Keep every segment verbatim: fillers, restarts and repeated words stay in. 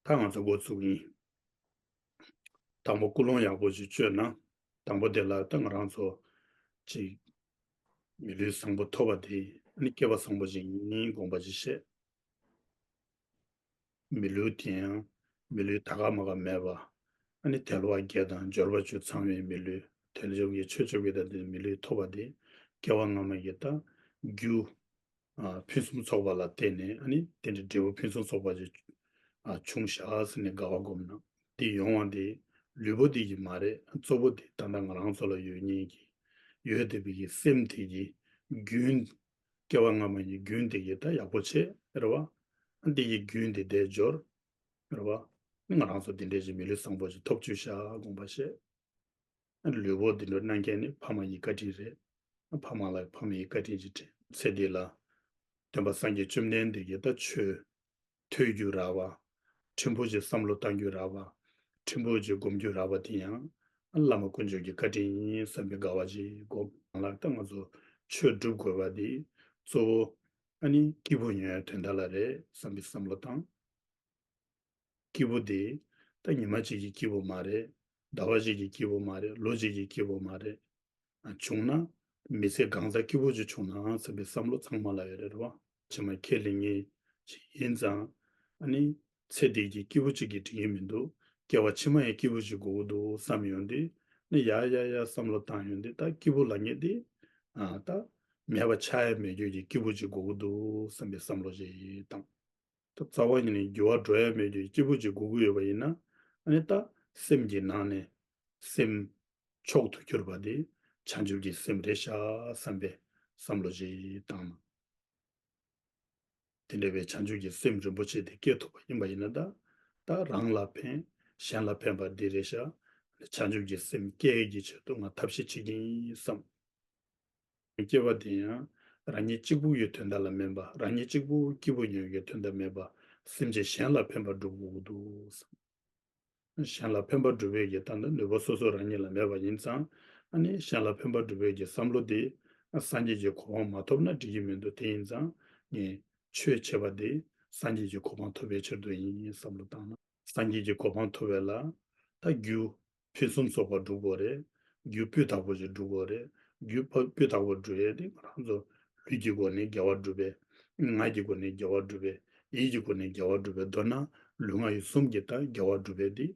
ད་ང་ཚོ་འགོ་ཚུགས་ཡིན། དང་པོ་ཀུན་སློང་ཡག་པོ་ཞིག་བཅོས་ན། དང་པོ་དེ་ལ་ད་ང་རང་ཚོ་ཅིག་མི་ལུས་བཟང་པོ་ཐོབ་པ་དེ། ཨ་ནི་སྐྱེ་བ་བཟང་པོ་ཞིག་ཡིན་དགོངས་པ་ཅིག་བཞེས། མི་ལུས་དེ་ཡང་མི་ལུས་ད་ག་མ་ག་མེད་པ། ཨ་ནི་དལ་བ་བརྒྱད་དང་འབྱོར་པ་བཅུ་ཚང་བའི་མི་ལུས། དལ་འབྱོར་གྱི་ཆོས་སྤྱོད་ཀྱི་ད་དེ་མི་ལུས་ཐོབ་པ་དེ། སྐྱེ་བ་སྔ་མ་ཡི་ད་རྒྱུ། ཨ། ཕུན་སུམ་ཚོགས་པ་ལ་བརྟེན་ནས། ཨ་ནི་དེ་འདྲའི་འབྲས་བུ་ཕུན་སུམ་ཚོགས་པ་ཞིག་ཨ། བྱུང་ཤག་ཟེར་ནས་དགའ་བ་སྒོམ་ན། དེ་ཡོང་བ་དེ་ལུས་པོ་དེ་གིས་མ་རེད། གཙོ་བོ་དེ་ད་ལྟ་ང་རང་ཚོ་ལ་ཡོད་མཁན་གྱི། ཡོད་བསྡད་པའི་གི་སེམས་དེ་གི་རྒྱུན། སྐྱེ་བ་སྔ་མ་ཡི་རྒྱུན་དེ་གི་ད་ཡག་པོ་བྱས་རེད་བ། ཨ། དེ་གི་རྒྱུན་དེ་དེ་འབྱོར་རེད་བ། ཨ་ནི་ང་རང་ཚོ་དེ་འདྲའི་ཞིག་མི་ལུས་བཟང་པོ་ཞིག་ཐོབ་བཅུག་ཤག་དགོངས་པ་བཞེས། ལུས་པོ་འདི་འདྲ་གནང་མཁན་ནི་ཕ་མ་ཡི་བཀའ་དྲིན་རེད། ཕ་མ་ལ་ཕ་མ་ཡི་བཀའ་དྲིན་ཅིག་དྲན། ཚེ་འདི་ལ་སྟོན་པ་སངས་རྒྱས་བཅོམ་ལྡན་འདས་ཀྱིས་ད་ཆོས་ཐོས་རྒྱུ་རག་པ། ཕྲན་བུ་ཅིག་བསམ་བློ་བཏང་རྒྱུ་རག་པ། ཕྲན་བུ་ཅིག་སྒོམ་རྒྱུ་རག་པ་དེ་ཡང་བླ་མ་དཀོན་མཆོག་གི་བཀའ་དྲིན་ཡིན་བསམ་པའི་དགའ་བ་ཅིག་སྒོམ། ལགས། ད་ང་ཚོ་ཆོས་སྒྲུབ་དགོས་པ་དེ་གཙོ་བོ་ཨ་ནི་སྐྱིད་པོ་ཡོང་ཡའི་དོན་དག་ལ་རེད་བསམ་པའི་བསམ་བློ་བཏང་། སྐྱིད་པོ་དེ་ད་ཉི་མ་གཅིག་གི་སྐྱིད་པོ་མ་རེད། ཟླ་བ་གཅིག་གི་སྐྱིད་པོ་མ་རེད། ལོ་གཅིག་གི་སྐྱིད་པོ་མ་རེད། ཨ། བྱུང་ན་མི་ཚེ་གང་ཚ་སྐྱིད་པོ་ཅིག་བྱུང་ན་བསམ་པའི་བསམ་བློ་ཚང་མ་ལ་ཡོད་རེད་བ། ཕྱི་མ་ཁས་ལེན་མཁན་ཞིག་ཡིན་ཙང་། ཨ་ནི་ཚེ་འདི་གི་སྐྱིད་པོ་གཅིག་གིས་འགྲིག་གི་མི་འདུག་སྐྱེ་བ་ཕྱི་མ་ཡི་སྐྱིད་པོ་ཅིག་དགོས་ཀྱི་འདུག་བསམ་ཡོང་དུས། ཨ་ནི་ཡ་ཡ་ཡ་བསམ་བློ་བཏང་ཡོང་དུས། ད་སྐྱིད་པོ་ལབ་མཁན་དེ། ཨ། ད་མེད་པ་ཆགས་ཡ་མེད་རྒྱུ་གི་སྐྱིད་པོ་ཅིག་དགོས་ཀྱི་འདུག་བསམ་པའི་བསམ་བློ་ཞིག་བཏང་། ད་རྩ་བ་ཉིད་ནས་འགྱུར་བ་འགྲོ་ཡ་མེད་རྒྱུ་སྐྱིད་པོ་ཅིག་དགོས་ཀྱི་ཡོད་པ་ཡིན་ན། ཨ་ནི་ད་སེམས་ཀྱི་ནང་ནས་སེམས་མཆོག་ཏུ་གྱུར་པ་དེ་བྱང་ཆུབ་ཀྱི་སེམས་རེད་ཤག་བསམ་པའི་བསམ་བློ་ཞིག་བཏང་ན། དེ་འདྲ་བའི་བྱང་ཆུབ་ཀྱི་སེམས་རིན་པོ་ཆེ་དེ་སྐྱེ་ཐུབ་པ་ཡིན་པ་ཡིན་ན། ད་ད་རང་ལ་ཕན། གཞན་ལ་ཕན་པ་འདི་རེད་ཤག་བྱང་ཆུབ་ཀྱི་སེམས་སྐྱེ་ཡས་ཀྱི་ཆེད་དུ་ང་ཐབས་ཤེས་བྱེད་ཀྱི་ཡིན་བསམ། སྐྱེ་བ་དེ་ཡང་རང་ཉིད་གཅིག་པུ་ཡི་དོན་དག་ལ་མིན་པ། རང་ཉིད་གཅིག་པུ་སྐྱིད་པོ་ཡོང་ཡའི་དོན་དག་མིན་པ། སེམས་ཅན་གཞན་ལ་ཕན་པ་སྒྲུབ་དགོས་ཀྱི་འདུག་བསམ། གཞན་ལ་ཕན་པ་སྒྲུབ་པའི་གི་ད་ལྟ་ནུས་པ་སོ་སོ་རང་ཉིད་ལ་མེད་པ་ཡིན་ཙང་། ཨ་ནི་གཞན་ལ་ཕན་པ་སྒྲུབ་པའི་གི་བསམ་བློ་དེ། ཨ། སངས་རྒྱས་ཀྱི་གོ་འཕང་མ་ཐོབ་ན་འགྲིག་གི་མི་འདུག་དེ་ཡིན་ཙང་ངས་ཆོས་བྱས་པ་དེ་སངས་རྒྱས་ཀྱི་གོ་འཕང་ཐོབ་པའི་ཕྱིར་དུ་ཡིན་བསམ་བློ་བཏང་ན། སངས་རྒྱས་ཀྱི་གོ་འཕང་ཐོབ་པ་ལ་ད་རྒྱུ་ཕུན་སུམ་ཚོགས་པ་སྒྲུབ་དགོས་རེད། རྒྱུ་སྤུས་དག་པོ་ཞིག་སྒྲུབ་དགོས་རེད། རྒྱུ་སྤུས་དག་པོ་སྒྲུབ་ཡས་དེ་ང་རང་ཚོ་ལུས་ཀྱི་སྒོ་ནས་དགེ་བ་སྒྲུབ་པས། ངག་གི་སྒོ་ནས་དགེ་བ་སྒྲུབ་པས། ཡིད་ཀྱི་སྒོ་ནས་དགེ་བ་སྒྲུབ་པས། མདོར་ན་ལུས་ངག་ཡིད་གསུམ་གྱིས་ད་དགེ་བ་སྒྲུབ་པས། དེ་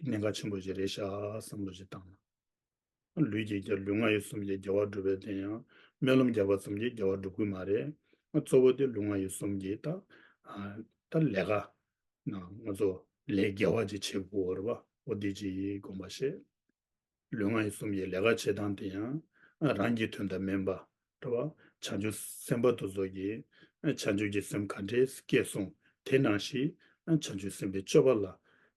གནད་འགག་ཆེན་པོ་ཞིག་རེད་ཤག་བསམ་བློ་ཞིག་བཏང་ན། ལུས་ཀྱི་དགེ། ལུས་ངག་ཡིད་གསུམ་གྱི་དགེ་བ་སྒྲུབ་པས། དེ་ཡང་སྨོན་ལམ་རྒྱག་པ་ཙམ་གྱིས་དགེ་བ་སྒྲུབ་ཀྱི་མ་རེད། གཙོ་བོ་དེ་ལུས་ངག་ཡིད་གསུམ་གྱིས་ད། ཨ། ད་ལས་ཀ་ན་ང་ཚོ་ལས་དགེ་བ་ཅིག་བྱེད་དགོས་རེད་བ། འོ་དེ་ཅིག་དགོངས་པ་བཞེས། ལུས་ངག་ཡིད་གསུམ་གྱི་ལས་ཀ་བྱེད་སྟངས་དེ་ཡང་རང་གི་དོན་དག་མིན་པ་རེད་བ། བྱང་ཆུབ་སེམས་དཔའ་དེ་ཚོ་གིས་བྱང་ཆུབ་ཀྱི་སེམས་ག་འདྲས་སྐྱེས་སོང་། དེ་ནང་བཞིན་བྱང་ཆུབ་སེམས་དཔའི་སྤྱོད་པ་ལ།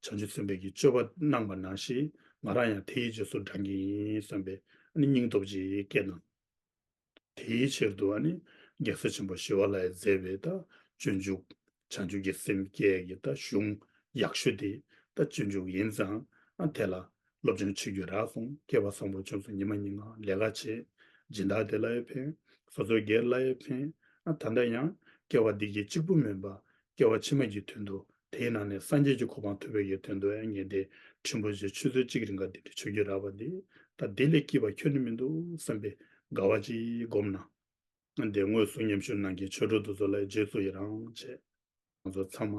བྱང་ཆུབ་སེམས་དཔའི་གི་སྤྱོད་པ་གནང་བ་ནང་བཞིན་ང་རང་ཡང་དེའི་རྗེས་སུ་འབྲང་གི་ཡིན་བསམ་པའི་སྙིང་སྟོབས་ཅིག་སྐྱེས་ན། དེའི་ཕྱིར་དུ་ཨ་ནི་རྒྱལ་སྲས་ཆེན་པོ་ཞི་བ་ལྷས་མཛད་པའི་ད་སྤྱོད་འཇུག། བྱང་ཆུབ་ཀྱི་སེམས་བསྐྱེད་ཀྱི་ད་གཞུང་ཡག་ཤོས་དེ་ད་སྤྱོད་འཇུག་ཡིན་ཙང་། ཨ། དེ་ལ་སློབ་སྦྱོང་བྱེད་རྒྱུ་རག་སོང་། སྐལ་བ་བཟང་པོ་བྱུང་སོང་། ཉི་མ་ཉིན་གང་ལས་ཀ་བྱེད། སྦྱིན་བདག་དེ་ལ་ཡང་ཕན། སོ་སོ་སྒེར་ལ་ཡང་ཕན། ཨ། ད་ལྟ་ཡང་སྐྱེ་བ་འདི་གི་གཅིག་པུ་མིན་པ། སྐྱེ་བ་ཕྱི་མ་གི་དོན་དུ། དེའི་ནང་ནས་སངས་རྒྱས་ཀྱི་གོ་འཕང་ཐོབ་པའི་གི་དོན་དུ་ཡང་ངས་འདི་ཆུང་ཆུང་ཞིག་ཆུ་ཚོད་གཅིག་རིང་ག་འདི་འདྲ་བྱེད་རྒྱུ་རག་པ་འདི། ད་འདི་ལས་སྐྱིད་པ་ཁྱོན་ནས་མི་འདུག་བསམ་པའི་དགའ་བ་ཅིག་སྒོམ་ན། འདི་དངོས་སུ་མཉམ་ཞུགས་གནང་མཁན་ཆོས་གྲོགས་དེ་ཚོ་ལ་རྗེས་སུ་ཡི་རང་བྱས། ང་ཚོ་ཚང་མ་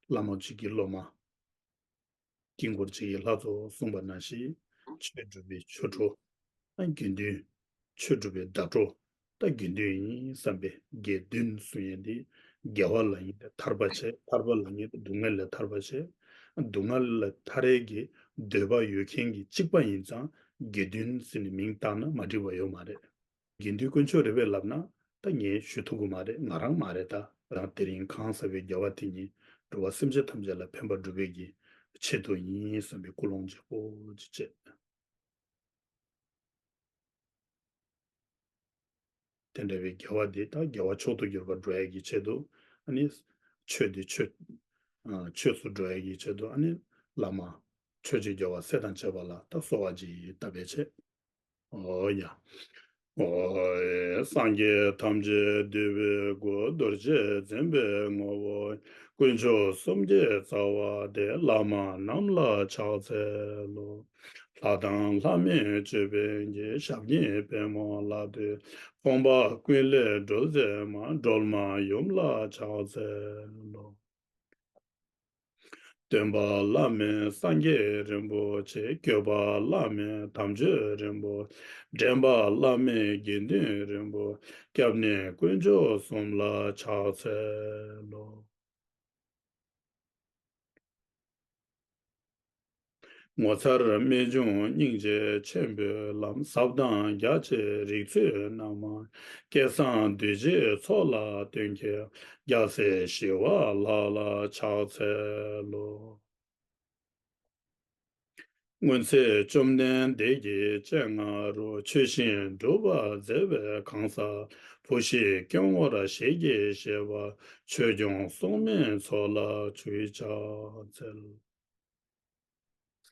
བླ་མ་གཅིག་གི་སློབ་མ། དཀྱིལ་འཁོར་གཅིག་གི་ལྷ་ཚོགས་གསུངས་པ་ནང་བཞིན། ཆོས་སྒྲུབ་པའི་ཆོ་འཕྲུལ། དགེ་འདུན། ཆོས་སྒྲུབ་པའི་ཟླ་གྲོགས། ད་དགེ་འདུན་ཡིན་བསམ་པའི་དགེ་འདུན་གསུང་ཡས་འདི། དགེ་བ་ལབ་མཁན་དེ་ཐར་པ་བྱས། ཐར་པ་ལབ་མཁན་དེ་སྡུག་བསྔལ་ལས་ཐར་པ་བྱས། སྡུག་བསྔལ་ལས་ཐར་ཡས་ཀྱི་འདོད་པ་ཡོད་མཁན་གྱི་གཅིག་པ་ཡིན་ཙང་། དགེ་འདུན་ཟེར་ནས་མིང་བཏགས་ན་མ་འགྲིག་པ་ཡོད་མ་རེད། དགེ་འདུན་དཀོན་མཆོག་རེད་པས་ལབ་ན། ད་ངས་ཞུ་ཐུབ་ཀྱི་མ་རེད། ང་རང་མ་རེད། ད་རང་དེ་རིང་གང་ཟག་པའི་དགེ་བ་དེ་ཉིད་འགྲོ་བ་སེམས་ཅན་ཐམས་ཅད་ལ་ཕན་པ་སྒྲུབ་པའི་གི་ཆེད་དུ་ཡིན་བསམ་པའི་ཀུན་སློང་ལྗིད་པོ་ཅིག་བྱས། དེ་འདྲ་བའི་དགེ་བ་འདི་ད་དགེ་བ་མཆོག་ཏུ་གྱུར་པར་འགྲོ་ཡ་གི་ཆེད་དུ། ཨ་ནི་ཆོས་འདི་ཆོས། ཨ། ཆོས་སུ་འགྲོ་ཡ་གི་ཆེད་དུ། ཨ་ནི་བླ་མ་ཆོས་ཀྱི་རྒྱལ་བ་སྲས་དང་བཅས་པ་ལ་ད་གསོལ་བ་ཅིག་བཏབ་པའི་ཆེད། ཨོ་ཡ། ཨོ་ཡ། སངས་རྒྱས་ཐམས་ཅད་འདུས་པའི་སྐུ། རྡོ་རྗེ་འཛིན་པའི་ངོ་བོ། དཀོན་མཆོག་གསུམ་གྱི་རྩ་བ་སྟེ། བླ་མ་རྣམས་ལ་ཕྱག་འཚལ་ལོ། ལྷ་དང་ལྷ་མིན་ཅོད་པན་གྱི། ཞབས་གཉིས་པད་མོ་ལ་བཏུད། ཕོངས་པ་ཀུན་ལས་སྒྲོལ་མཛད་མ། སྒྲོལ་མ་ཡུམ་ལ་ཕྱག་འཚལ་ལོ། སྟོན་པ་བླ་མེད་སངས་རྒྱས་རིན་པོ་ཆེ། བཀོད་པ་བླ་མེད་དམ་ཆོས་རིན་པོ། འདྲེན་པ་བླ་མེད་དགེ་འདུན་རིན་པོ། སྐྱབས་གནས་དཀོན་མཆོག་གསུམ་ལ་ཕྱག་འཚལ་ལོ། ངོ་མཚར་རྨད་བྱུང་སྙིང་རྗེ་ཆེན་པོའི་ལམ། ཟབ་དང་རྒྱ་ཆེའི་རིགས་ཚུལ་རྣམས། སྐལ་བཟང་གདུལ་བྱའི་ཚོགས་ལ་སྟོན་མཁས། རྒྱལ་སྲས་ཞི་བ་ལྷ་ལ་ཕྱག་འཚལ་ལོ། སྔོན་ཚེ་བཅོམ་ལྡན་འདས་ཀྱི་སྤྱན་སྔ་རུ། ཆོས་བཞིན་སྒྲུབ་པར་མཛད་པའི་གང་ཟག་བུ་ཞིག་སྐྱེ་བོར་ཞིག་གིས་བཞེད་པ། ཆོས་སྐྱོང་སྲུང་མའི་ཚོགས་ལ་གུས་ཕྱག་འཚལ།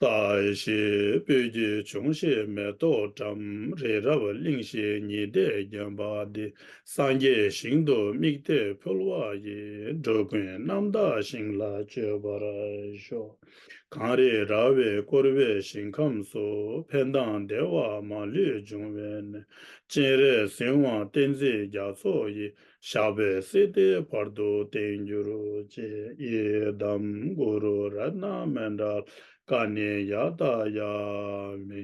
ས་གཞི་སྤོས་ཀྱིས་བྱུང་ཞིང་མེ་ཏོག་བཀྲམ། རི་རབ་གླིང་བཞི་ཉི་ཟླས་བརྒྱན་པ་འདི། སངས་རྒྱས་ཞིང་དུ་དམིགས་ཏེ་འཕོ་བ་ཡི། འགྲོ་ཀུན་རྣམ་དག་ཞིང་ལ་སྤྱོད་པར་ཤོག། གངས་རི་ར་བས་བསྐོར་བའི་ཞིང་ཁམས་སུ། ཕན་དང་བདེ་བ་མ་ལུས་འབྱུང་བའི་གནས། སྤྱན་རས་གཟིགས་དབང་བསྟན་འཛིན་རྒྱ་མཚོ་ཡི། ཞབས་པད་སྲིད་མཐའི་བར་དུ་བརྟན་གྱུར་ཅིག། ཡི་དམ་གུ་རུ་རཏྣ་མཎྜལ་ཀ་ནེ་ཡ་ཏ་ཡ་མི།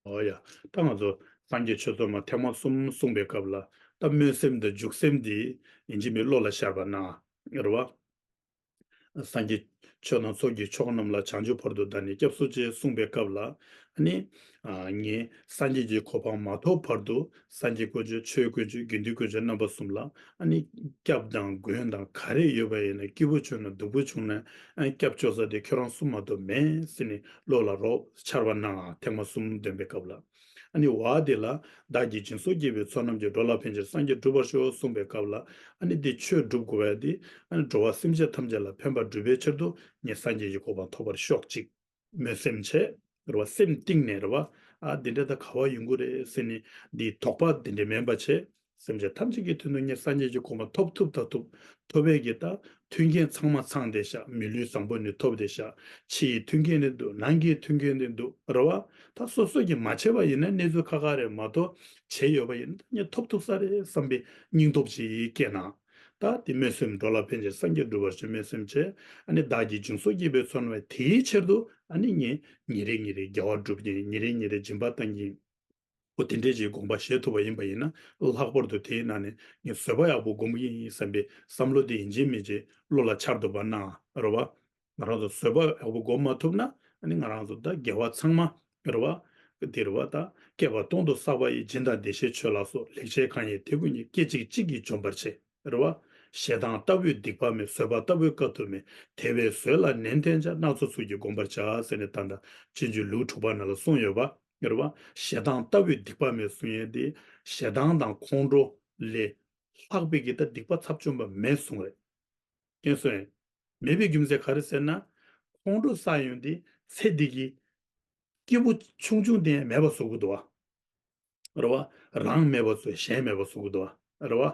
ཨོ་ཡ། ད་ང་ཚོ་སངས་རྒྱས་ཆོས་ཚོགས་མ་ཐེངས་མ་གསུམ་གསུངས་པའི་སྐབས་ལ། ད་སྨོན་སེམས་དང་འཇུག་སེམས་འདི་ཡིན་གཅིག་མིན་གཅིག་བློ་ལ་ཤར་བ་གནང་། རེད་བ། སངས་རྒྱས་ཆོས་དང་ཚོགས་ཀྱི་མཆོག་རྣམས་ལ། བྱང་ཆུབ་བར་དུ་བདག་ནི་སྐྱབས་སུ་མཆི་གསུངས་པའི་སྐབས་ལ། ཨ་ནི། ཨ། ངས་སངས་རྒྱས་ཀྱི་གོ་འཕང་མ་ཐོབ་བར་དུ། སངས་རྒྱས་དཀོན་མཆོག་ཆོས་དཀོན་མཆོག་དགེ་འདུན་དཀོན་མཆོག་རྣམ་པ་གསུམ་ལ། ཨ་ནི། སྐྱབས་དང་མགོན་དང་ག་རེ་ཡོད་པ་ཡིན་ན། སྐྱིད་པོ་བྱུང་ན་སྡུག་པོ་བྱུང་ན། ཨ། སྐྱབས་བཅོལ་ས་དེ་ཁྱོད་རང་གསུམ་མ་གཏོགས་མེད་ཟེར་ནས་བློ་ལ་རོབ་འཆར་བ་གནང་། ཐེངས་མ་གསུམ་འདོན་པའི་སྐབས་ལ། ཨ་ནི་བ་དེ་ལ། བདག་གིས་སྦྱིན་སོགས་བགྱིས་པའི་ཚོགས་རྣམས་ཀྱིས། འགྲོ་ལ་ཕན་ཕྱིར་སངས་རྒྱས་འགྲུབ་པར་ཤོག་གསུངས་པའི་སྐབས་ལ། ཨ་ནི་འདི་ཆོས་སྒྲུབ་དགོས་པ་དེ། ཨ་ནི་འགྲོ་བ་སེམས་ཅན་ཐམས་ཅད་ལ་ཕན་པར་འགྲུབ་པའི་ཕྱིར་དུ། ངས་སངས་རྒྱས་ཀྱི་གོ་འཕང་ཐོབ་པར་ཤོག་ཅིག། སྨོན་སེམས་བྱས། རེད་བ། སེམས་གཏིང་ནས། རེད་བ། ཨ། འདི་འདྲ་ད་ག་བ་ཡོང་གི་རེད་ཟེར་ནས། འདིའི་དོགས་པ་འདི་འདྲ་མེད་པ་བྱས། སེམས་ཅན་ཐམས་ཅད་ཀྱི་དོན་དུ་ངས་སངས་རྒྱས་ཀྱི་གོ་འཕང་ཐོབ་ཐུབ་ད་ཐུབ། ཐོབ་པའི་གི་ད་མཐུན་རྐྱེན་ཚང་མ་ཚང་བསྡད་ཤག། མི་ལུས་བཟང་པོ་ནི་ཐོབ་བསྡད་ཤག། ཕྱི་ཡི་མཐུན་རྐྱེན་ནི་འདུག། ནང་གི་མཐུན་རྐྱེན་ནི་འདུག། རེད་བ། ད་སོ་སོ་གིས་མ་བྱས་པ་ཡིན་ན་གནས་ཚུལ་ཁག་ཁག་རེད་མ་གཏོགས། བྱས་ཡོད་པ་ཡིན་ན་ངས་ཐོབ་ཐུབ་ས་རེད་བསམ་པའི་སྙིང་སྟོབས་ཅིག་སྐྱེས་ན། ད་དེ་སྨོན་སེམས། འགྲོ་ལ་ཕན་ཕྱིར་སངས་རྒྱས་འགྲུབ་པར་ཤོག། སྨོན་སེམས་བྱས། ཨ་ནི་བདག་གིས་སྦྱིན་སོགས་བགྱིས་པའི་ཚོགས་རྣམས། དེའི་ཕྱིར་དུ། ཨ་ནི་ངས་ཉིན་རེ་ཉིན་རེ་དགེ་བ་སྒྲུབ་ཀྱིན། ཉིན་རེ་ཉིན་རེ་སྦྱིན་པ་བཏང་གིན། འོ། དེ་འདྲའི་ཅིག་དགོངས་པ་བཞེས་ཐུབ་པ་ཡིན་པ་ཡིན་ན། ལྷག་པར་དུ་དེའི་ནང་ནས་ངས་བཟོད་པ་ཡག་པོ་སྒོམ་གྱི་ཡིན་བསམ་པའི་བསམ་བློ་དེ་ཡིན་གཅིག་མིན་གཅིག་བློ་ལ་འཆར་ཐུབ་པ་གནང་། རེད་བ། ང་རང་ཚོ་བཟོད་པ་ཡག་པོ་སྒོམ་མ་ཐུབ་ན། ཨ་ནི་ང་རང་ཚོ་ད་དགེ་བ་ཚང་མ། རེད་བ། དེ་རེད་བ། ད་བསྐལ་པ་སྟོང་དུ་བསགས་པ་ཡི། སྦྱིན་དང་བདེ་གཤེགས་མཆོད་ལ་སོགས། ལེགས་བྱས་གང་ཡིན་དེ་ཀུན་ཉིད། སྐད་ཅིག་གཅིག་གིས་འཇོམས་པར་བྱེད། རེད་བ། ཞེ་སྡང་ལྟ་བུའི་སྡིག་པ་མེད། བཟོད་པ་ལྟ་བུའི་དཀའ་ཐུབ་མེད། དེ་བས་བཟོད་ལ་ནན་ཏན་བྱ། སྣ་ཚོགས་ཚུལ་གྱིས་བསྒོམ་པར་བྱ། ཟེར་ནས་ད་ལྟ་སྤྱོད་འཇུག་ལེའུ་དྲུག་པ་ནང་ལ་གསུངས་ཡོད་པ། རེད་བ། ཞེ་སྡང་ལྟ་བུའི་སྡིག་པ་མེད་གསུང་ཡས་དེ། ཞེ་སྡང་དང་ཁོང་ཁྲོ་ལས་ལྷག་པའི་གི་ད་སྡིག་པ་ཚབས་ཆེན་པོ་མེད་གསུངས་རེད། མཁྱེན་སོང་ངས། མེད་པའི་རྒྱུ་མཚན་ག་རེ་ཟེར་ན། ཁོང་ཁྲོ་ཟ་ཡོང་དུས་ཚེ་འདི་གི་སྐྱིད་པོ་ཆུང་ཆུང་དེ་མེད་པ་བཟོ་གི་འདུག་བ། རེད་བ། རང་མེད་པ་བཟོས། གཞན་མེད་པ་བཟོ་གི་འདུག་བ། རེད་བ།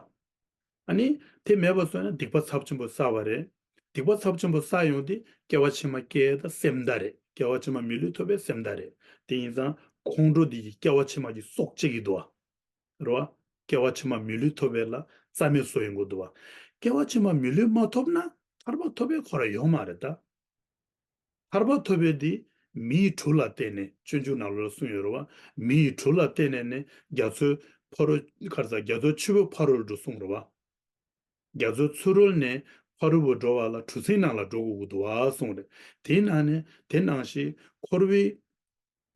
ཨ་ནི་དེ་མེད་པ་བཟོས་ན་སྡིག་པ་ཚབས་ཆེན་པོ་བསགས་པ་རེད། སྡིག་པ་ཚབས་ཆེན་པོ་བསགས་ཡོང་དུས་སྐྱེ་བ་ཕྱི་མ་སྐྱེ་ད་སེམས་དགྲ་རེད། སྐྱེ་བ་ཕྱི་མ་མི་ལུས་ཐོབ་པའི་སེམས་དགྲ་རེད། དེ་ཡིན་ཙང་ཁོང་ཁྲོ་འདི་ཡིས་སྐྱེ་བ་ཕྱི་མ་གི་སྲོག་བཅད་ཀྱི་འདུག་བ། རེད་བ། སྐྱེ་བ་ཕྱི་མ་མི་ལུས་ཐོབ་པའི་ལ་རྩ་མེད་བཟོ་ཡོང་གི་འདུག་བ། སྐྱེ་བ་ཕྱི་མ་མི་ལུས་མ་ཐོབ་ན་ཐར་པ་ཐོབ་པའི་ཁོ་རང་ཡོད་མ་རེད་ད། ཐར་པ་ཐོབ་པའི་དེ་མིའི་གྲུ་ལ་བརྟེན་ནས། སྤྱོད་འཇུག་ནང་ལོགས་ལ་གསུངས་ཡོད་རེད་བ། མིའི་གྲུ་ལ་བརྟེན་ནས་ནི་རྒྱ་མཚོའི་ཕ་རོལ། ག་རེ་ཟ། རྒྱ་མཚོའི་ཆུ་བོའི་ཕ་རོལ་འགྲོ་གསུངས་རེད་བ། རྒྱ་མཚོའི་ཚུ་རོལ་ནས་ཕ་རོལ་པོ་འགྲོ་བ་ལ་གྲུ་གཟིངས་ནང་ལ་འགྲོ་དགོས་ཀྱི་འདུག་བ་གསུངས་རེད། དེའི་ནང་ནས་དེ་ནང་བཞིན་འཁོར་བའི་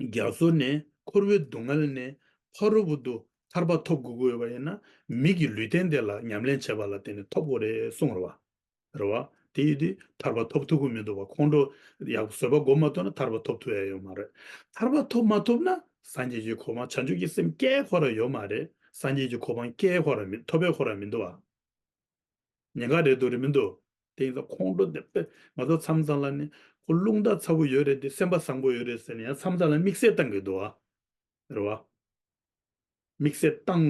རྒྱ་མཚོ་ནས། འཁོར་བའི་སྡུག་བསྔལ་ནས་ཕ་རོལ་པོ་དུ་ཐར་པ་ཐོབ་དགོས་ཀྱི་ཡོད་པ་ཡིན་ན། མི་གི་ལུས་རྟེན་དེ་ལ་ཉམས་ལེན་བྱས་པ་ལ་བརྟེན་ནས་ཐོབ་དགོས་རེད་གསུངས་རེད་བ། རེད་བ། དེ་ཡིན་དུས་ཐར་པ་ཐོབ་ཐུབ་ཀྱི་མི་འདུག་བ། ཁོང་ཁྲོ་ཡག་པོ་བཟོད་པ་སྒོམ་མ་ཐུབ་ན་ཐར་པ་ཐོབ་ཐུབ་ཡ་ཡོད་མ་རེད། ཐར་པ་ཐོབ་མ་ཐུབ་ན་སངས་རྒྱས་ཀྱི་གོ་འཕང་བྱང་ཆུབ་ཀྱི་སེམས་སྐྱེ་ཁོ་རང་ཡོད་མ་རེད། སངས་རྒྱས་ཀྱི་གོ་འཕང་སྐྱེ་ཁོ་རང་མི། ཐོབ་པའི་ཁོ་རང་མི་འདུག་བ། ཉེན་ཁ་རེད་འདུག་རེད་མི་འདུག། དེ་ཡིན་ཙང་ཁོང་ཁྲོ་དེ་དཔེ་ང་ཚོ་མཚམས་མཚམས་ལ་ནི་ཁོ་རླུང་རྟ་ཚ་པོ་ཡོད་རེད་དེ། སེམས་པ་བཟང་པོ་ཡོད་རེད་ཟེར་ནས་ཡང་མཚམས་མཚམས་ལ་དམིགས་བསལ་བཏང་གི་འདུག་བ། རེད་བ། དམིགས་བསལ་བཏང་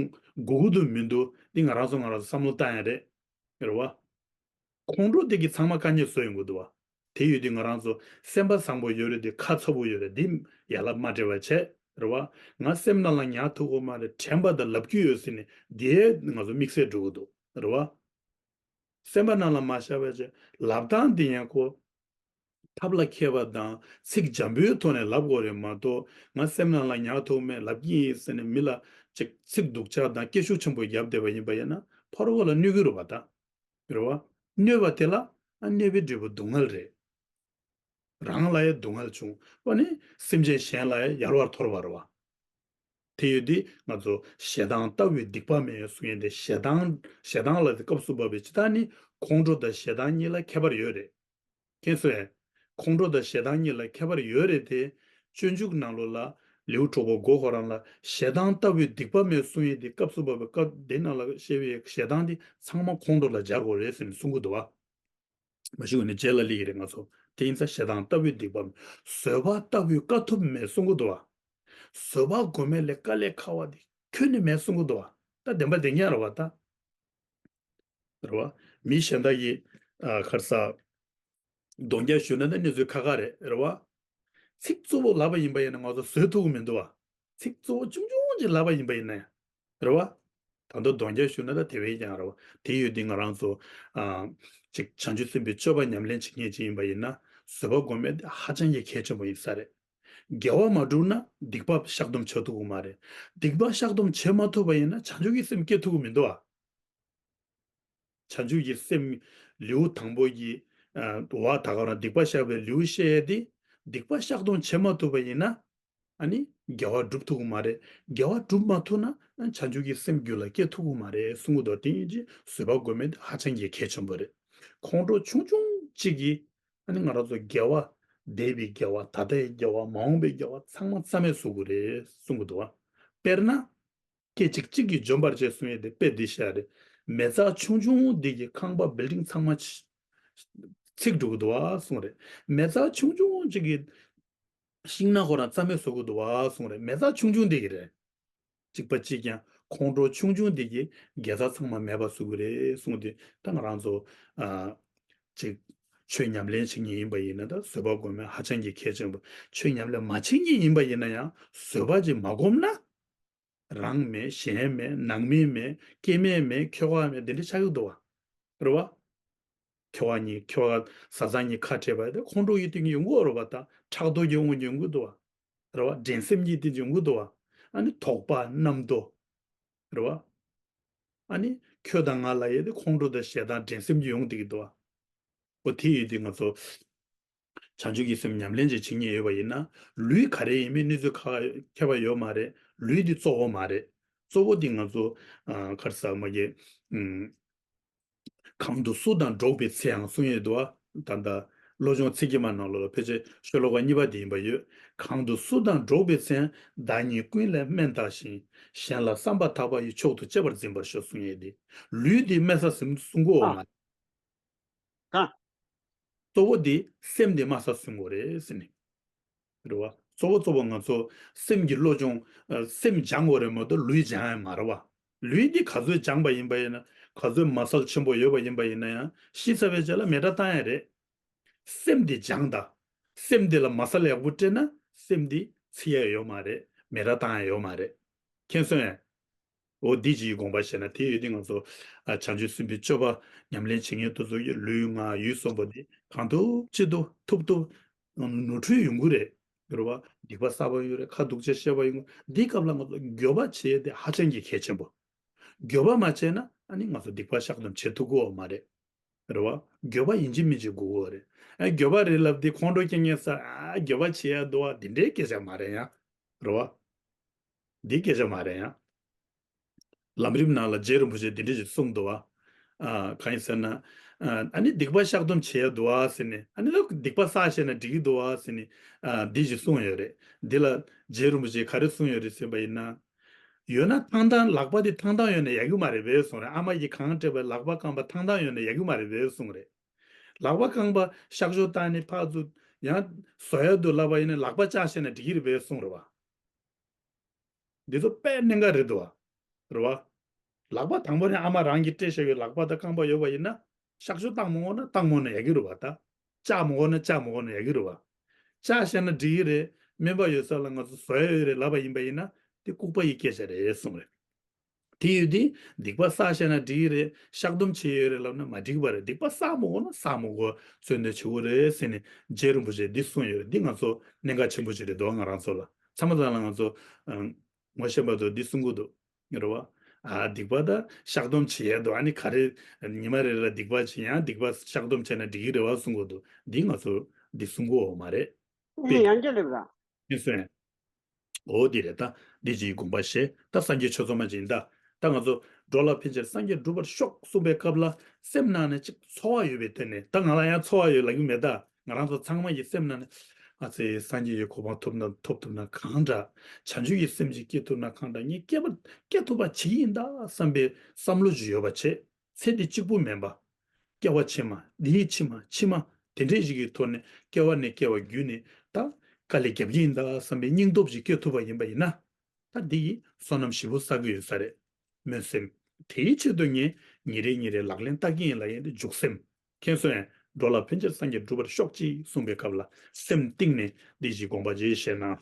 དགོས་ཀྱི་འདུག་མི་འདུག། འདི་ང་རང་ཚོ་ང་རང་ཚོ་བསམ་བློ་བཏང་ཡ་རེད། རེད་བ། ཁོང་ཁྲོ་དེ་གིས་ཚང་མ་དཀའ་ངལ་བཟོ་ཡོང་གི་འདུག་བ། དེ་ཡོད་དུས་ང་རང་ཚོ་སེམས་པ་བཟང་པོ་ཡོད་རེད་དེ་ཁ་ཚ་པོ་ཡོད་རེད་དེ་ཡ་ལབ་མ་བྲེལ་བ་བྱས་རེད་བ། ང་སེམས་ནང་ལ་ཉར་ཐུབ་ཀྱི་མ་རེད་དྲན་པ་དང་ལབ་རྒྱུ་ཡོད་ཟེར་ནས་དེ་ང་ཚོ་དམིགས་བསལ་འགྲོ་གི་འདུག་རེད་བ། སེམས་པ་ནང་ལ་མ་བཞག་པ་བྱས་ལབ་སྟངས་དེ་ཡང་ཁོ་ཐབས་ལ་མཁས་པ་དང་ཚིག་འཇམ་པོའི་ཐོག་ནས་ལབ་དགོས་རེད་མ་གཏོགས་ང་སེམས་ནང་ལ་ཉར་ཐུབ་མེད་ལབ་ཀྱི་ཡིན་ཟེར་ནས་མི་ལ་ཅིག་ཚིག་སྡུག་ཅག་དང་སྐད་ཤུགས་ཆེན་པོ་བརྒྱབ་བསྡད་པ་ཡིན་པ་ཡིན་ན་ཕར་རོགས་ལ་གནོད་ཀྱི་རེད་བ་ད། རེད་བ། གནོད་པ་དེ་ལ་ཨ་གནོད་པའི་འབྲས་བུ་སྡུག་བསྔལ་རེད། རང་ལ་ཡང་སྡུག་བསྔལ་བྱུང་བ་ནི་སེམས་ཅན་གཞན་ལ་ཡང་ཡལ་བར་དོར་བ་རེད་བ། དེ་ཡོད་དུས་ང་ཚོ་ཞེ་སྡང་ལྟ་བུའི་སྡིག་པ་མེད་གསུང་ཡས་དེ་ཞེ་སྡང་ཞེ་སྡང་ལ་དེ་སྐབས་སུ་བབས་པའི་ཇི་ལྟར་ནི་ཁོང་ཁྲོ་དང་ཞེ་སྡང་གཉིས་ལ་ཁྱད་པར་ཡོད་རེད། མཁྱེན་སོང་ངས། ཁོང་ཁྲོ་དང་ཞེ་སྡང་གཉིས་ལ་ཁྱད་པར་ཡོད་རེད་དེ། སྤྱོད་འཇུག་ནང་ལོགས་ལ་ལེའུ་དྲུག་པ་མགོ་ཁོ་རང་ལ་ཞེ་སྡང་ལྟ་བུའི་སྡིག་པ་མེད་གསུང་ཡས་དེ་སྐབས་སུ་བབས་པའི་སྐབས་དེ་ནང་ལ་བཤད་པའི་ཞེ་སྡང་དེ་ཚང་མ་ཁོང་ཁྲོ་ལ་སྦྱར་དགོས་རེད་ཟེར་ནས་གསུང་གི་འདུག་བ། མ་གཞི་འོ་ནི་རྗེས་ལ་སླེབས་ཀྱི་རེད་ང་ཚོ། དེ་ཡིན་ཙང་ཞེ་སྡང་ལྟ་བུའི་སྡིག་པ་མེད། བཟོད་པ་ལྟ་བུའི་དཀའ་ཐུབ་མེད་གསུང་གི་འདུག་བ། བཟོད་པ་སྒོམ་མེད་ལས་དཀའ་ལས་ཁག་པ་དེ་ཁྱོན་ནས་མེད་གསུང་གི་འདུག་བ། ད་བདེན་པ་བདེན་རྐྱང་རེད་བ་ད། རེད་བ། མི་གཞན་དག་གིས་ཨ་ག་རེ་ཟ། གདོང་རྒྱག་ཞུས་ན་ད་གནས་ཚུལ་ཁག་ཁག་རེད་རེད་བ། ཚིག་གཙོ་བོ་ལབ་པ་ཡིན་པ་ཡིན་ན་ང་ཚོ་བཟོད་ཐུབ་ཀྱི་མི་འདུག་བ། ཚིག་གཙོ་བོ་ཆུང་ཆུང་ཅིག་ལབ་པ་ཡིན་པ་ཡིན་ན་ཡང་། རེད་བ། ད་དུང་གདོང་རྒྱག་ཞུས་ན་ད་དེ་བས་ཀྱང་རེད་བ། དེ་ཡོད་དུས་ང་རང་ཚོ་ཨ་ཅིག་བྱང་ཆུབ་སེམས་དཔའི་སྤྱོད་པ་ཉམས་ལེན་བྱེད་མཁན་ཅིག་ཡིན་པ་ཡིན་ན་བཟོད་པ་སྒོམ་མེད་དེ་ཧ་ཅང་གི་གལ་ཆེན་པོ་ཡིན་ས་རེད། དགེ་བ་མ་བསྒྲུབས་ན་སྡིག་པ་བཤགས་སྡོམ་བྱེད་ཐུབ་ཀྱི་མ་རེད། སྡིག་པ་བཤགས་སྡོམ་བྱེད་མ་ཐུབ་པ་ཡིན་ན་བྱང་ཆུབ་ཀྱི་སེམས་སྐྱེ་ཐུབ་ཀྱི་མི་འདུག་ཨ། བྱང་ཆུབ་ཀྱི་སེམས་ལེའུ་དང་པོ་གི་ཨ་བ་ད་ག་རང་སྡིག་པ་བཤགས་པའི་ལེའུ་བཤད་ཡས་དེ་སྡིག་པ་བཤགས་སྡོམ་བྱེད་མ་ཐུབ་པ་ཡིན་ན་ཨ་ནི་དགེ་བ་སྒྲུབ་ཐུབ་ཀྱི་མ་རེད། དགེ་བ་སྒྲུབ་མ་ཐུབ་ན་བྱང་ཆུབ་ཀྱི་སེམས་རྒྱུད་ལ་སྐྱེ་ཐུབ་ཀྱི་མ་རེད་གསུང་གི་འདུག་དེ་ཡིན་གྱི་བཟོད་པ་སྒོམ་མེད་དེ་ཧ་ཅང་གི་གལ་ཆེན་པོ་རེད། ཁོང་ཁྲོ་ཆུང་ཆུང་གཅིག་གིས་ཨ་ནི་ང་རང་ཚོ་དགེ་བ་འདས་པའི་དགེ་བ་ད་ལྟའི་དགེ་བ་མ་འོངས་པའི་དགེ་བ་ཚང་མ་རྩ་མེད་བཟོ་གི་རེད་གསུང་གི་འདུག་བ། དཔེར་ན། སྐད་ཅིག་གཅིག་གིས་འཇོམས་པར་བྱེད་གསུང་ཡས་དེ་དཔེ་འདི་བཤད་རེད། མེ་ཚག་ཆུང་ཆུང་འདི་གིས་ཁང་པ་བིལ་ཌིང་ཚང་མ་ཚིག་འགྲོ་གི་འདུག་ཨ་གསུང་རེད། མེ་ཚག་ཆུང་ཆུང་གཅིག་གིས་ཤིང་ནགས་ཁོ་རང་རྩ་མེད་བཟོ་གི་འདུག་ཨ་གསུང་རེད། མེ་ཚག་ཆུང་ཆུང་འདི་གིས་རེད། གཅིག་པ་གཅིག་ཀྱང་ཁོང་ཁྲོ་ཆུང་ཆུང་འདི་གིས་དགེ་རྩ་ཚང་མ་མེད་པ་བཟོ་གི་རེད་གསུང་དུས་ད་ང་རང་ཚོ་ཨ་ཅིག་ཆོས་ཉམས་ལེན་བྱེད་མཁན་ཡིན་པ་ཡིན་ན་ད་བཟོད་པ་སྒོམ་མེད་ཧ་ཅང་གི་གལ་ཆེན་པོ། ཆོས་ཉམས་ལེན་མ་བྱེད་མཁན་ཡིན་པ་ཡིན་ན་ཡང་བཟོད་པ་ཅིག་མ་སྒོམ་ན། རང་མེད་གཞན་མེད་ནང་མི་མེད་སྐྱེ་དམན་མེད་ཁྱོ་ག་མེད་འདི་འདྲ་ཆགས་ཀྱི་འདུག་བ། རེད་བ། ཁྱོ་ག་གཉིས་ཁྱོ་ག་བཟའ་ཚང་གཉིས་ཁ་བྲལ་བ་དེ་ཁོང་ཁྲོ་ཡི་སྟེང་ཡོང་གི་རེད་བ་ད་ཕྲག་དོག་གི་དབང་གིས་ཡོང་གི་འདུག་བ། རེད་བ་འགྲན་སེམས་ཀྱི་སྟེང་ཡོང་གི་འདུག་བ། ཨ་ནི་དོགས་པ་རྣམ་རྟོག་རེད་བ། ཨ་ནི་ཁྱོད་དང་ང་ལ་ཡོད་དེ་ཁོང་ཁྲོ་དང་ཞེ་སྡང་འགྲན་སེམས་ཀྱི་ཡོང་བསྡད་ཀྱི་འདུག་བ། འོ་དེ་ཡོད་དུས་ང་ཚོ། བྱང་ཆུབ་ཀྱི་སེམས་ཉམས་ལེན་ཅིག་བྱེད་མཁན་ཡོད་པ་ཡིན་ན་ལུས་ག་རེ་ཡིན་མིན་གནས་ཚུལ་ཁ་ཁྱད་པར་ཡོད་མ་རེད། ལུས་འདི་གཙོ་བོ་མ་རེད། གཙོ་བོ་འདི་ང་ཚོ་ཨ་ག་རེ་ཟེར་མ་གི་ཨུམ། གང་དུ་སུ་དང་འགྲོགས་པའི་ཚེ་ཡང་གསུང་ཡས་འདུག་ཨ། ད་ལྟ་བློ་སྦྱོང་ཚིག་གི་མ་ནང་ལོགས་ལ་ཕལ་ཆེར་ཤོ་ལོ་ཀ་གཉིས་པ་འདི་ཡིན་པ་ཡོད། གང་དུ་སུ་དང་འགྲོགས་པའི་ཚེ་ཡང་བདག་ཉིད་ཀུན་ལས་དམན་བལྟ་ཞིང་། གཞན་ལ་བསམ་པ་ཐག་པ་ཡིས་མཆོག་ཏུ་གཅེས་པར་འཛིན་པར་ཤོག་གསུང་ཡས་འདི། ལུས་འདི་དམན་ས་གསུང་གསུང་གོ་ཨ། མ། གང་། གཙོ་བོ་འདི་སེམས་འདི་དམའ་ས་སུན་དགོས་རེད་ཟེར་ནས། རེད་བ། གཙོ་བོ་གཙོ་བོ་ང་ཚོ་སེམས་ཀྱི་བློ་སྦྱོང་། ཨ་སེམས་སྦྱང་དགོས་རེད་མ་གཏོགས་ལུས་སྦྱང་ཡ་མ་རེད་བ། ལུས་འདི་ག་ཚོད་སྦྱངས་པ་ཡིན་པ་ཡིན་ན་ག་ཚོད་མ་སལ་ཆེན་པོ་ཡོད་པ་ཡིན་པ་ཡིན་ན་ཡང་ཤི་ཚར་བའི་རྗེས་ལ་མེ་སྲེག་བཏང་ཡ་རེད། སེམས་འདི་སྦྱང་དང་། སེམས་འདི་ལ་མ་སལ་ཡག་པོ་སྤྲད་ན་སེམས་འདི་ཚིག་ཡ་ཡོད་མ་རེད་མེ་སྲེག་བཏང་ཡ་ཡོད་མ་རེད། མཁྱེན་སོང་ངས། འོ་འདི་ཅིག་གི་དགོངས་པ་བཞེས་ན་དེ་ཡོད་དུས་ང་ཚོ་ཨ་བྱང་ཆུབ་སེམས་དཔའི་སྤྱོད་པ་ཉམས་ལེན་བྱེད་མཁན་དེ་ཚོ་གི་ལུས་ངག་ཡིད་གསུམ་པོ་འདི་གང་ཐུབ་ཅི་ཐུབ་ཐུབ་ཐུབ་ནོར་འཁྲུལ་ཡོང་གི་རེད། རེད་བ། སྡིག་པ་བསགས་པ་ཡོང་རེད་ཁ་སྡུག་ཅག་བཤད་པ་ཡོང་གི་འདིའི་སྐབས་ལ་ང་ཚོ་འགྱོད་པ་བྱེད་ཡས་དེ་ཧ་ཅང་གི་གལ་ཆེན་པོ། འགྱོད་པ་མ་བྱས་ན་ཨ་ནི་ང་ཚོ་སྡིག་པ་བཤགས་སྡོམ་བྱེད་ཐུབ་ཀྱི་ཡོད་མ་རེད། རེད་བ། འགྱོད་པ་ཡིན་གཅིག་མིན་གཅིག་དགོས་ཀྱི་ཡོད་རེད། ཨ་འགྱོད་པ་རེད་ལབ་དེ་ཁོང་ཁྲོ་སྐྱེ་མཁན་ས་ཨ་འགྱོད་པ་བྱེད་ཡ་འདུག་བ་འདི་འདྲའི་སྐད་ཆ་མ་རེད་ཡ། རེད་བ། འདི་སྐད་ཆ་མ་རེད་ཡ། ལམ་རིམ་ནང་ལ་རྗེ་རིན་པོ་ཆེས་འདི་འདྲ་ཞིག་གསུངས་འདུག་བ། ཨ་གང་ཡིན་ཟེར་ན། ཨ་ནི་སྡིག་པ་བཤགས་སྡོམ་བྱེད་ཡ་འདུག་བ་ཟེར་ནས་ཨ་ནི་ལ་སྡིག་པ་བསགས་བྱས་ན་འགྲིག་གི་འདུག་བ་ཟེར་ནས་ཨ་འདི་ཞིག་གསུངས་ཡོད་རེད། འདི་ལ་རྗེ་རིན་པོ་ཆེས་ག་རེ་གསུངས་ཡོད་རེད་ཟེར་བ་ཡིན་ན། ཡོད་ན་ཐང་ཐང་ལག་པ་དེ་ཐང་ཐང་ཡོད་ན་ཡག་གི་མ་རེད་པས་གསུངས་རེད། ཨ་མ་ཡིས་གང་སྤྲད་པའི་ལག་པ་རྐང་པ་ཐང་ཐང་ཡོད་ན་ཡག་གི་མ་རེད་པས་གསུངས་རེད། ལག་པ་རྐང་པ་གཤག་བཅོས་བཏང་ནས་ཕར་ཚུར་ཡང་བཟོ་ཡ་འདུག་ལབ་པ་ཡིན་ན་ལག་པ་བཅག་བྱས་ན་འགྲིག་གི་རེད་པས་གསུངས་རེད་བ། འདི་ཚོ་དཔེ་གནད་འགག་རེད་འདུག་བ། རེད་བ། ལག་པ་དང་པོ་ནས་ཨ་མ་རང་གིས་སྤྲད་བཞག་པའི་ལག་པ་དང་རྐང་པ་ཡོད་པ་ཡིན་ན། གཤག་བཅོས་བཏང་མ་དགོས་ན་བཏང་མ་དགོས་ན་ཡག་གི་རེད་བ། ད་བཅག་མ་དགོས་ན་བཅག་མ་དགོས་ན་ཡག་གི་རེད་བ། བཅག་བཞག་ན་འགྲིག་གི་རེད། སྨན་པ་ཡོད་ས་ལ་ང་ཚོ་བཟོ་ཡ་ཡོད་རེད་ལབ་པ་ཡིན་པ་ཡིན་ན་དེ་ལྐུགས་པ་ཡི་སྐད་ཆ་རེད་གསུངས་རེད། དེ་ཡོད་དེ་སྡིག་པ་བསགས་བཞག་ན་འགྲིག་གི་རེད། བཤགས་སྡོམ་བྱེད་ཡོད་རེད་ལབ་ན་མ་འགྲིག་པ་རེད། སྡིག་པ་བསགས་མ་དགོས་ན་བསགས་མ་དགོས་བརྩོན་འདོན་བྱེད་དགོས་རེད་ཟེར་ནས་རྗེ་རིན་པོ་ཆེས་འདི་གསུངས་ཡོད་རེད། འདི་ང་ཚོ་གནད་འགག་ཆེན་པོ་ཅིག་རེད་འདུག་ང་རང་ཚོ་ལ་ཚང་མ་ཚང་ལ་ང་ཚོ་ངོ་ཤེས་པ་ཚོ་འདི་གསུང་གི་འདུག་རེད་བ། ཨ་སྡིག་པ་དང་བཤགས་སྡོམ་བྱེད་ཡས་འདུག་ཨ་ནི་ག་རེ་ཉི་མ་རེ་ལ་སྡིག་པ་བྱེད་ཡང་སྡིག་པ་བཤགས་སྡོམ་བྱས་ན་འགྲིག་གི་རེད་བ་གསུང་གི་འདུག་འདི་ང་ཚོ་འདི་གསུང་གི་ཡོད་མ་རེད། དཔེ་ཡང་བསྐྱར་ལེབ་ར། ཨེ་སོན། འོ་འདི་རེད་ད། འདི་ཅིག་དགོངས་པ་བཞེས། ད་སངས་རྒྱས་ཆོས་ཚོགས་མ་ཅིག་ཡིན་ད། ད་ང་ཚོ་འགྲོ་ལ་ཕན་ཕྱིར་སངས་རྒྱས་འགྲུབ་པར་ཤོག་གསུངས་པའི་སྐབས་ལ་སེམས་ནང་ནས་ཅིག་ཚོར་བ་ཡོད་པའི་དོན་ནས། ད་ང་ལ་ཡང་ཚོར་བ་ཡོད་ལབ་ཀྱི་མེད་ད། ང་རང་ཚོ་ཚང་མ་གི་སེམས་ནང་ནས་ཨ་ཙི་སངས་རྒྱས་ཀྱི་གོ་འཕང་ཐོབ་ན་ཐོབ་ཐུབ་ན་གང་འདྲ། བྱང་ཆུབ་ཀྱི་སེམས་ཅིག་སྐྱེ་ཐུབ་ན་གང་འདྲ། ངས་སྐྱེ་བ་སྐྱེ་ཐུབ་པ་བྱེད་ཀྱི་ཡིན་ད་བསམ་པའི་བསམ་བློ་ཅིག་ཡོད་པ་བྱས། ཚེ་འདི་གཅིག་པུ་མིན་པ། སྐྱེ་བ་ཕྱི་མ་འདིའི་ཕྱི་མ་ཕྱི་མ་དེ་འདྲས་ཞིག་གི་ཐོག་ནས་སྐྱེ་བ་ནས་སྐྱེ་བ་བརྒྱུད་ནས་ད་དཀའ་ལས་རྒྱབ་ཀྱི་ཡིན་ད་བསམ་པའི་སྙིང་སྟོབས་ཤིག་སྐྱེ་ཐུབ་པ་ཡིན་པ་ཡིན་ན། ད་འདི་ཡིས་བསོད་ནམས་ཞེ་པོ་བསགས་ཀྱི་ཡོད་ས་རེད། སྨོན་སེམས། དེའི་ཆེད་དུ་ངས་ཉིན་རེ་ཉིན་རེ་ལག་ལེན་བསྟར་གྱི་ཡིན་ལབ་ཡས་འདི་འཇུག་སེམས། མཁྱེན་སོང་ངས། འགྲོ་ལ་ཕན་ཕྱིར་སངས་རྒྱས་འགྲུབ་པར་ཤོག་ཅིག་གསུངས་པའི་སྐབས་ལ་སེམས་གཏིང་ནས་འདི་ཞིག་དགོངས་པ་བཞེས་ཤེས་ན།